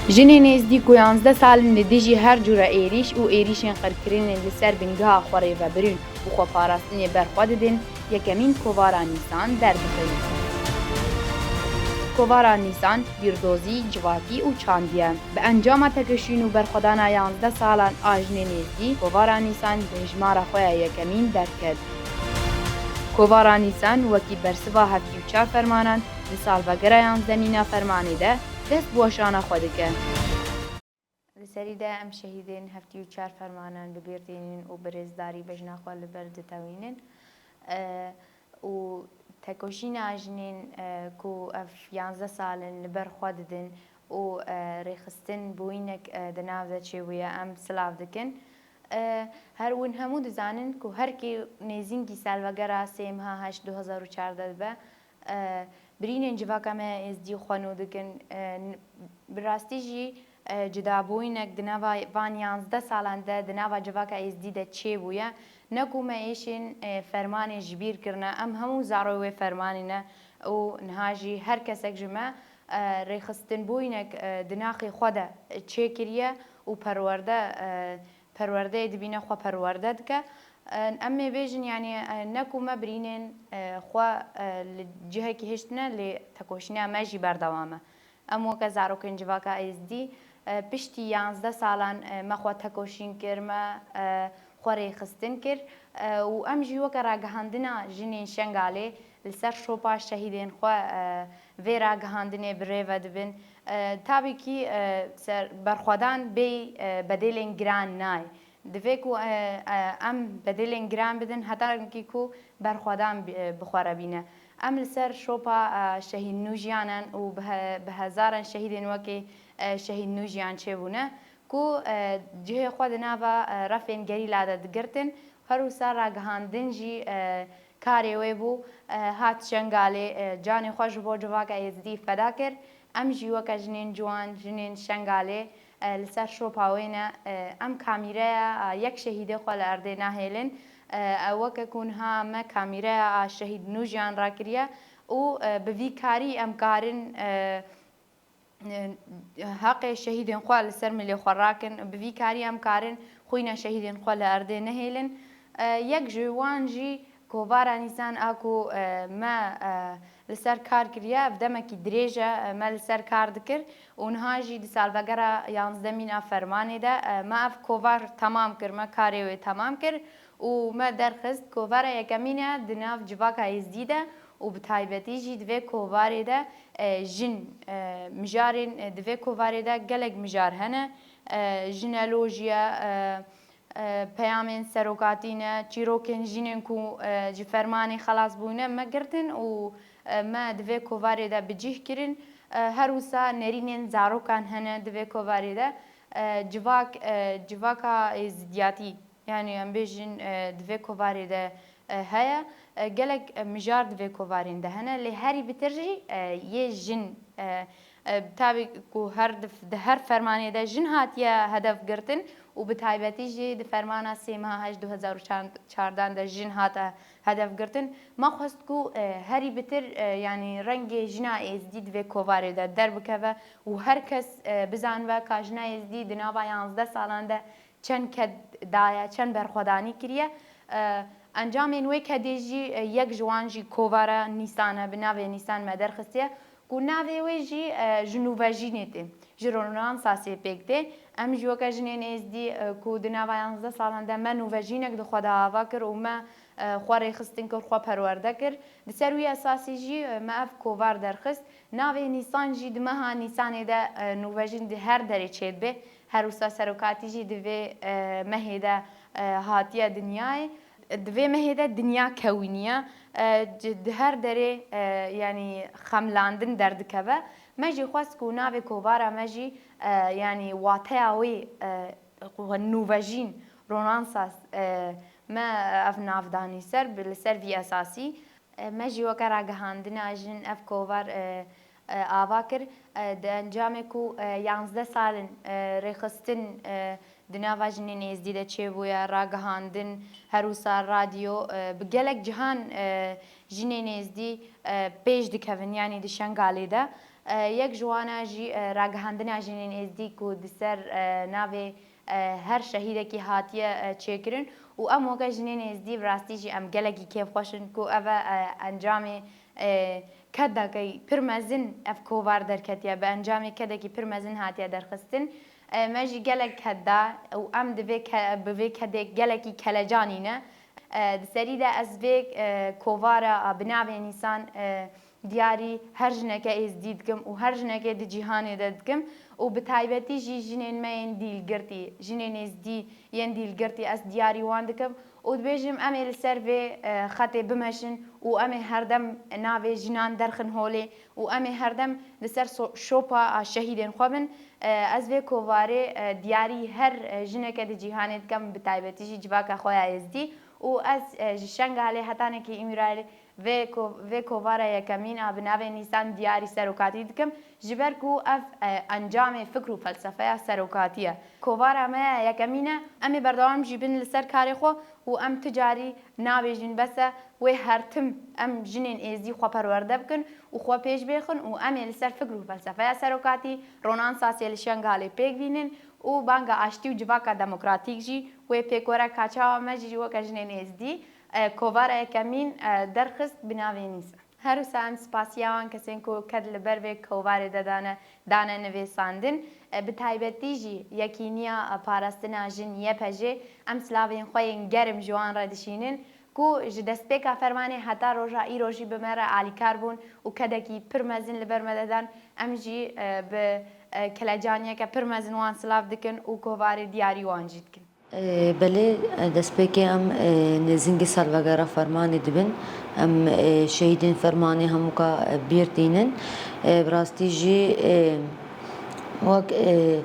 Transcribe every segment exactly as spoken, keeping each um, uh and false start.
Jinên êzdî ku yanzdeh sal in li dijî her cûre êrîş û êrîşên qirkirinê li ser bingeha xwe rêvebirîn û xweparastinê berxwe didin, yekemîn kovara Nîsan derdixin. Kovara Nîsan bîrdozî, civakî û çandî ye. Bi encama tekoşîn û berxwedana yanzdeh salan a jinên êzdî, kovara Nîsan bi hejmara xwe ya yekemîn derket. Kovara Nîsan wekî bersiva heftê û çar fermanan di salvegera yanzdemîn a fermanê de dest bi weşana xwe dike. Li serî de em şehîdên heftê û çar fermanan bi bîr tînin û bi rêzdarî bejna xwe li ber ditewînin. E, û tekoşîna jinên, e, ku ev yanzdeh sal in li ber xwe didin û, e, rêxistin bûyînek, e, di nav de çêbûye, em silav dikin. E, her hûn hemû dizanin ku her kê nêzînkî salvegera sê meha heşt du hezar û çardeh dibe, e, birînên civaka me êzdî xwe nû dikin. E, n-, bi rastî jî, e, cudabûyînek di nava van yanzdeh salan de di nava civaka êzdî de çêbûye. Ne ku me êşên, e, fermanê ji bîr kirine, em hemû zarokê wê fermanê ne û niha jî her kesek ji me, e, rêxistinbûyînek, e, di naxê xwe de çêkiriye û perwerde, e, perwerdeyê dibîne xwe perwerde dike. E, em ê bêjin, yanî, e, ne ku me birînên, e, xwe, e, li cihekî hiştine, lê tekoşîna me jî berdewam e. Em weke zarokên civaka êzdî, e, piştî yanzdeh salan, e, me xwe tekoşîn kir, me, e, xwe rêxistin kir, e, û em jî weke ragihandina jinên Şengalê li ser şopa şehîdên xwe, e, vê ragihandinê bi rê ve dibin. E, tabî kî, e, ser berxwedan bêyî, e, bedelên giran nayê. Divê ku, e, e, em bedelên giran bidin, heta ki ku berxwedan bi, e, bi xwe re bîne. Em li ser şopa, e, şehîd nûjiyan in û bi he-, bi hezaran şehîdên wekî, e, şehîd nûjiyan çêbûne ku, e, cihê xwe di nava, e, refên gerîla de digirtin. Her wisa ragihandin jî, e, karê wê bû, e, hat Şengalê, e, canê xwe ji bo civaka êzdî feda kir. Em jî weke jinên ciwan, jinên Şengalê, e, li ser şopa wê ne. E, em kamîreya, e, yek şehîdê xwe li erdê nahêlin. E, ew weke ku niha me kamîreya a şehîd nûjiyan rakiriye û, e, bi vî karî em karin, e, e, heqê şehîdên xwe li ser milê xwe rakin. Bi vî karî em karin xwîna şehîdên xwe li erdê nehêlin. E, yek ji wan jî kovara Nîsan a ku, e, me, e, li ser kar kiriye, ev demekî dirêj e, e, me li ser kar dikir û niha jî di salvegera yanzdemîn a fermanê de, e, me ev kovar temam kir, me karê wê temam kir û me derxist. Kovara yekemîn e di nav civaka êzdî de û bi taybetî jî di vê kovarê de, e, jin, e, mijarên, e, di vê kovarê de gelek mijar hene. E, jinelojiye, e, e, peyamên serokatî ne, çîrokên jinên ku, e, ji fermanê xelas bûne me girtin û, e, me di vê kovarê de bi cih kirin. E, her wisa nerînên zarokan hene di vê kovarê de. E, civak, e, civaka êzidiyatî, yanî em bêjin, e, di vê kovarê de, e, heye. E, gelek, e, mijar di vê kovarên de hene, lê herî bitir jî, e, yê jin, e, e, tabî ku her di, di her fermanê de jin hatiye hedef girtin û bi taybetî jî di fermana sê meha heşt du hezar û çardan de jin hate hedef girtin. Me xwest ku, e, herî bitir, e, yanî rengê jina êzdî di vê kovarê de derbikeve û her kes, e, bizanibe ka jina êzdî di nava yanzdeh salan de çend ked daye, çend berxwedanî kiriye. E, encamên wê kedê jî, e, yek ji wan jî kovara Nîsan e, bi navê Nîsan me derxistiye, ku navê wê jî, e, ji nûvejînê tê, ji Ronansasê pêk tê. Em jî weke jinên êzdî, e, ku di nava yanzdeh salan de me nûvejînek di xwe de ava kir û me, e, xwe rêxistin kir, xwe perwerde kir. Di ser wî esasî jî, e, me ev kovar derxist. Navê Nîsan jî di meha Nîsanê de, e, nûvejîn di her derê çêdibe. Her wisa serokatî jî di vê, e, mehê de, e, hatiye dinyayê. Di vê mehê de dinya kewîniye. E, ci-, di her derê, e, yanî xemlandin derdikeve. Me jî xwest ku navê kovara me jî, e, yanî wateya wê, e, nûvejîn, Ronansas, e, me ev nav danî ser, bi, li ser vî esasî. E, me jî weke ragihandina jin ev kovar, e, e, ava kir. E, di encamê ku, e, yanzdeh sal in, e, rêxistin, e, di nava jinên êzdî de çêbûye, ragihandin, her wisa radyo, e, bi gelek cihan, e, jinên êzdî, e, pêş dikevin, yanî di Şengalê de. E, yek ji wana jî, e, ragihandina jinên êzdî ku di ser, e, navê, e, her şehîdekî hatiye, e, çêkirin û em weke jinên êzdî bi rastî jî em gelekî kêfxweş in ku ev e, e, encamê, e, kedekî pir mezin ev kovar derketiye, bi encamê kedekî pir mezin hatiye derxistin. E, me jî gelek ked da û em di vê ke-, bi vê kedê gelekî kelecanî ne. E, di serî de ez vê, e, kovara, a, bi navê Nîsan, e, diyarî her jineke êzdî dikim û her jinekê di cîhanê de dikim û bi taybetî jî jinên me yên dîlgirtî, jinên êzdî yên dîlgirtî ez diyarî wan dikim û dibêjim em ê li ser vê, e, xetê bimeşin û em ê herdem navê jinan derxin holê û em ê herdem li ser so-, şopa a şehîdên xwe bin. E, ez vê kovarê, e, diyarî her, e, jineke di cîhanê dikim, bi taybetî jî civaka xwe ya êzdî û ez, e, ji Şengalê hetanekî Îmralê vê ko-, vê kovara yekemîn a bi navê Nîsan diyarî serokatî dikim, ji ber ku ev, e, encamê fikr û felsefeya serokatî ye. Kovara me ya yekemîn e, em ê berdewam jî bin li ser karê xwe û em tu carî nabêjin bes e, wê her tim em jinên êzdî xwe perwerde bikin û xwe pêş bêxin û em ê li ser fikr û felsefeya serokatî, Ronan Sasê li Şengalê pêk bînin û banga aştî û civaka demokratîk jî wê pêk were, ka çawa me jî weke jinên êzdî, e, kovara yekemîn, e, derxist bi navê Nîsan. Her wisa em spasiya wan kesên ku ked li ber vê kovarê de dane, dane nivîsandin. E, bi taybetî jî Yekîniya Parastina Jin, Y P J, em silavên xwe yên germ ji wan re dişînin ku ji destpêka fermanê heta roja îro jî bi me re alîkar bûn û kedekî pir mezin li ber me de dan. Em jî, e, bi, e, kelecaniyeke pir mezin wan silav dikin û kovarê diyarî wan jî dikin. E, belê, e, destpêkê em, e, nêzîngî salvegera fermanê dibin. Em, e, şehîdên fermanê hemûka, e, bîr tînin. E, bi rastî jî, e, wek, e,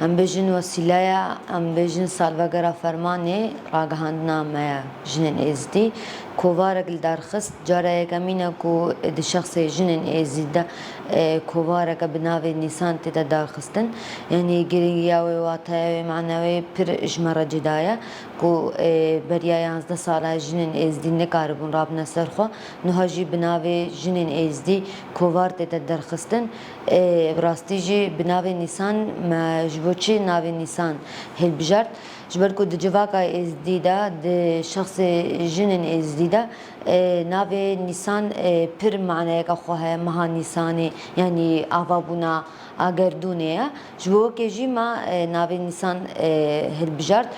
em bêjin wesîleya, em bêjin salvegera fermanê ragihandina me ye jinên êzdî. Kovarek li dar xist, cara yekemîn e ku di şexsê jinên êzdî de, e, kovareke bi navê Nîsan tê de darxistin. Yanî girîngiya wê, wateya wê manewê pir ji me re cuda ye ku, e, beriya yanzdeh sala jinên êzdî nikaribûn rabine ser xwe. Niha jî bi navê jinên êzdî kovar tê de derxistin. E, bi rastî jî bi navê Nîsan me ji bo çi navê Nîsan hilbijart? Ji ber ku di civaka êzdî de, di şexsê jinên êzdî de, e, navê Nîsan, e, pir maneyeke xwe heye, meha Nîsanê, yanî avabûna a gerdûnê ye. Ji bo wekê jî me, e, navê Nîsan, e, hilbijart.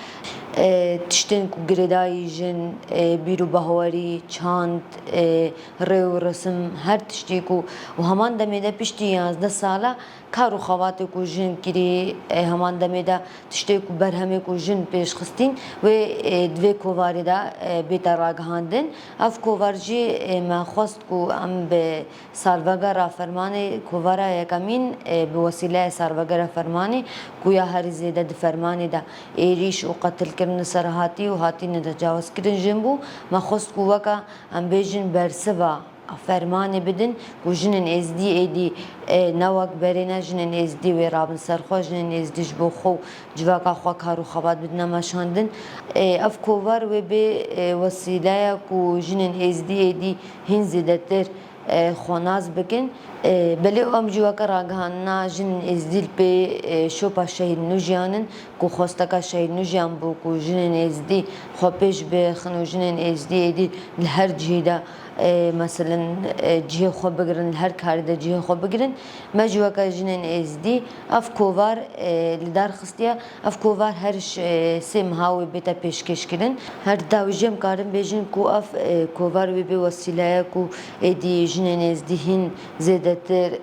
E, tiştên ku girêdayî jin, e, bîr û bawerî, çand, e, rê û resim, her tiştî ku û heman demê de piştî yanzdeh sala kar û xebatê ku jin kirî, e, heman demê de tiştê ku berhemê ku jin pêş xistîn wê, e, di vê kovarê de, e, bête ragihandin. Ev kovar jî, e, me xwest ku em bi salvegera fermanê, kovara yekemîn, e, bi wesîleya salvegera fermanê ku ya herî zêde di fermanê de êrîş û qetilkirin li ser hatî û hatî netecawizkirin jin bû, me xwest ku weke em bêjin bersiva fermanê bidin ku jinên êzdî êdî, e, ne wek berê ne, jinên êzdî wê rabin ser xwe, jinên êzdî ji bo xwe û civaka xwe kar û xebat bidine meşandin. E, ev kovar wê bê, e, wesîleya ku jinên êzdî êdî hîn zêdetir, e, xwe nas bikin. E, belê em jî weke ragihandina jinên êzdî li pê, e, şopa şehîd nû jiyan in. Ku xwesteka şehîd nû jiyan bû ku jinên êzdî xwe pêş bixin û jinên êzdî êdî li her cihê de, e, meselen, e, cihê xwe bigirin, li her karê de cihê xwe bigirin. Me jî weke jinên êzdî ev kovar, e, li dar xistiye. Ev kovar her ş-, e, sê meha wê bête pêşkêşkirin. Her di dawî jî em karin bêjin ku ev, e, kovar wê bê wesîleye ku êdî jinên êzdî hîn zêdetir,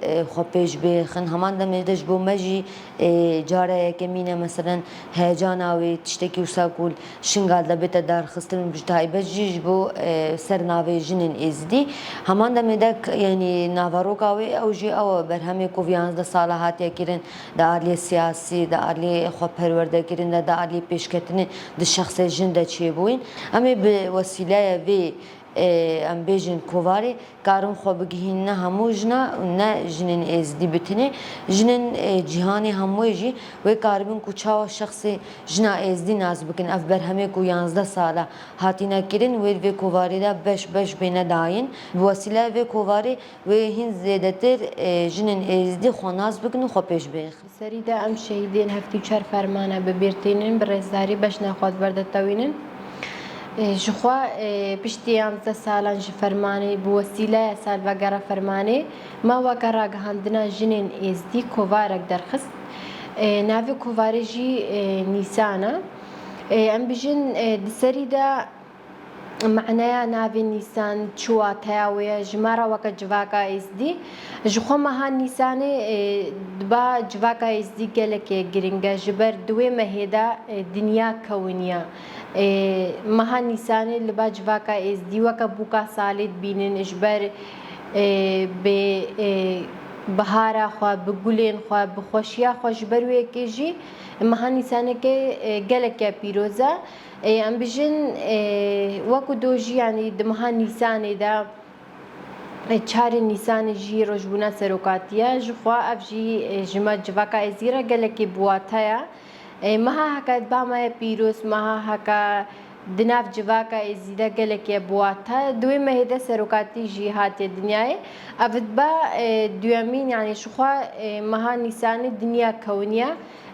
e, xwe pêş bixin. Heman demê de ji bo me jî, e, cara yekemîn e, meselen, heyecana wê tiştekî wisa ku li Şingal de bête darxistin û bi taybet jî ji bo, e, ser navê jinên êzidî. Heman demê de k-, yanî naveroka wê ew jî ew e, berhemê ku vê yanzdeh sala hatiye kirin, di aliyê siyasî, di aliyê xwe perwerdekirin de, di aliyê pêşketinê di şexsê jin de çêbûyîn. Em ê bi wesîleya vê Ê, em bêjin kovarê karin xwe bigihîn ne hemû jina û ne jinên êzdî bi tinê. Jinên, ê, cîhanê hemûyê jî wê karibin ku çawa şexsê jina êzdî nas bikin. Ev berhemê ku yanzdeh sala hatine kirin, wê li vê kovarê de beş beş bêne dayîn. Bi wesîleya vê kovarê wê hîn zêdetir, ê, jinên êzdî xwe nas bikin û xwe pêş bêxin. Serî de em şehîdên heftê û çar fermane bi bîr tînin, bi rêzdarî beşna xwe di ber de tewînin. Ê, ji xwe, ê, piştî yanzdeh salan ji fermanê bi wesîleya salvegera fermanê me weke ragihandina jinên êzdî kovarek derxist. Ê, navê kovarê jî, ê, Nîsan e. Ê, em bijin, ê, di serî de maneya navê Nîsan çi wateya wê ye ji me re weke civaka êzdî? Ji xwe meha Nîsanê, ê, di ba civaka êzdî gelekê giring e. Ji ber di wê mehê de, ê, dinya kewiniya. Ê, meha Nîsanê li ba civaka êzdî weke bûka salê dibînin. Ji ber, ê, bi, ê, bihara xwe, bi gulên xwe, bi xweşiya xwe, ji ber wê yekê jî meha Nîsaneke, ê, geleke pîroz e. Ê, em bijin, ê, wekî do jî, yanî di meha Nîsanê de, ê, çarê Nîsanê jî rojbûna serokatî ye. Ji xwe ev jî, ê, ji me civaka êzdî re gelekî bi wate ye. Ê, meha heke di ba me ye pîroz, meha heke di nav civaka êzdî de gelekî ye bi wate. Di wê mehê de serokatî jî hatiye dinyayê. Ev dibe, ê, duyemîn, yanî ji xwe, ê, meha Nîsanê dinya kewiniye.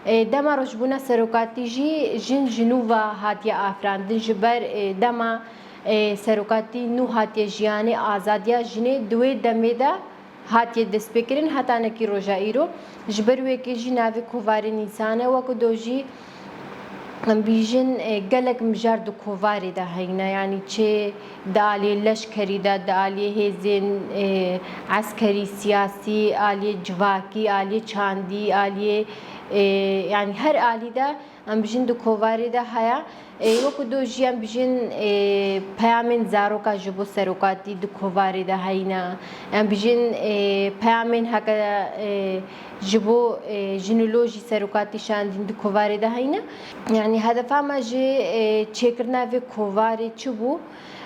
Ê, dema rojbûna serokatî jî jin ji nû ve hatiye afirandin. Ji ber, ê, dema, ê, serokatî nû hatiye jiyanê, azadiya jinê di wê demê de hatiye destpêkirin heta nekî roja îro. Ji ber wê yekê jî navê kovarê Nîsan e. Wekî do jî em bîjin, ê, gelek mijar di kovarê de heyne. Yanî çi di aliyê leşkerî de, di aliyê hêzên, ê, eskerî, siyasî, aliyê civakî, aliyê çandî, aliyê, ê, yanî her alî de em bijin di kovarê de heye. Ê, wekî do jî em bijin, ê, peyamên zaroka ji bo serokatî di kovarê de heyne. Em bijin, ê, peyamên heke, ê, ji bo, ê, jin û lo jî serokatî şandîn di kovarê de heyne. Yanî hedefa me ji, ê, çêkirina vê kovarê çi bû?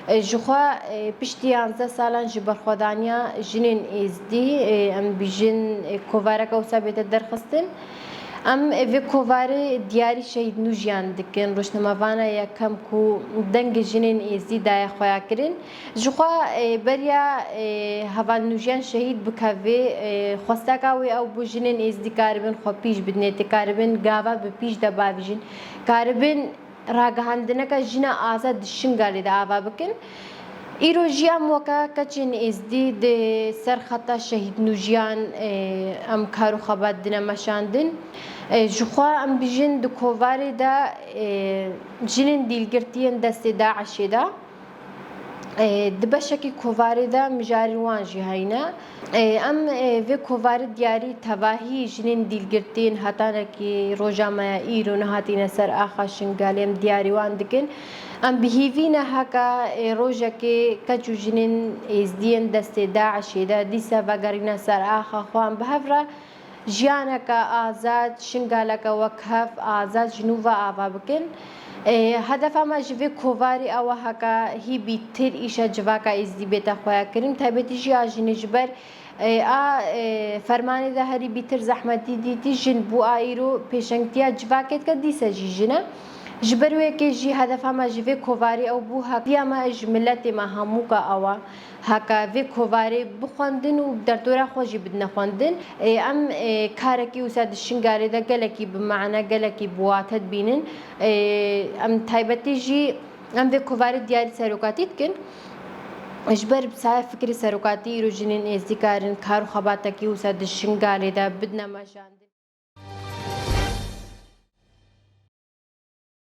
E, ji xwe, e, piştî yanzdeh salan ji berxwedaniya jinên êzdî, e, em bijin, e, kovareke wisa bête derxistin. Em, e, vê kovarê diyarî şehîd Nûjiyan dikin, rojnamevana yekem ku dengê jinên êzdî daye xweyakirin. Ji xwe, e, beriya, e, heval Nûjiyan şehîd bikeve, e, xwesteka wê ew bû jinên êzdî karibin xwe pîş bidinê, tê karibin gava bi pîş de bavêjin, karibin ragihandineke jina azad di Şingalê de ava bikin. Îro jî em weke keçên êzdî di ser xeta şehîd Nûjiyan, e, em kar û xebat dine meşandin. E, ji xwe em bijin di kovarê de, e, jinên dîlgirtiyên destê DAIŞê de, e, di beşekî kovarê de mijarên wan jî heyne. Ê, em, ê, vê kovarê diyarî tevahî jinên dîlgirtîn hetanekî roja me ya îro nehatîne ser axa Şingalê, em diyarî wan dikin. Em bi hîvî ne heke, ê, rojekê keç û jinên êzdiyên destê DAIŞê de dîsa vegerîne ser axa xwe, em bi hev re jiyaneke azad, Şingaleke wekhev, azad ji nû ve ava bikin. Ê, hedefa me ji vê kovarî ew e heke hî bîtir îşa civaka êzdî bête xweyakirin, taybetî jî a jinê ji ber Ê, a, ê, fermanê de herî bîtir zehmetî dîtî jin bû, a îro pêşengtiya civakê dike, dîse jî jin e. Ji ber wê yekê jî hedefa me ji vê kovarî ew bû, hatiya me ji miletê me hemûka ew e, heke vê kovarê bixwendin û derdora xwe jî bidine xwendin. Ê, em, ê, karekî wisa di Şingalê de gelekî bi mane, gelekî bi wate dibînin. Ê, em taybetî jî Em vê kovarê diyarî serokatî dikin. Ji ber bi saya fikrê serokatî îro jinên êzdî karin kar û xebatekî wisa di Şingalê de bidine meşandin.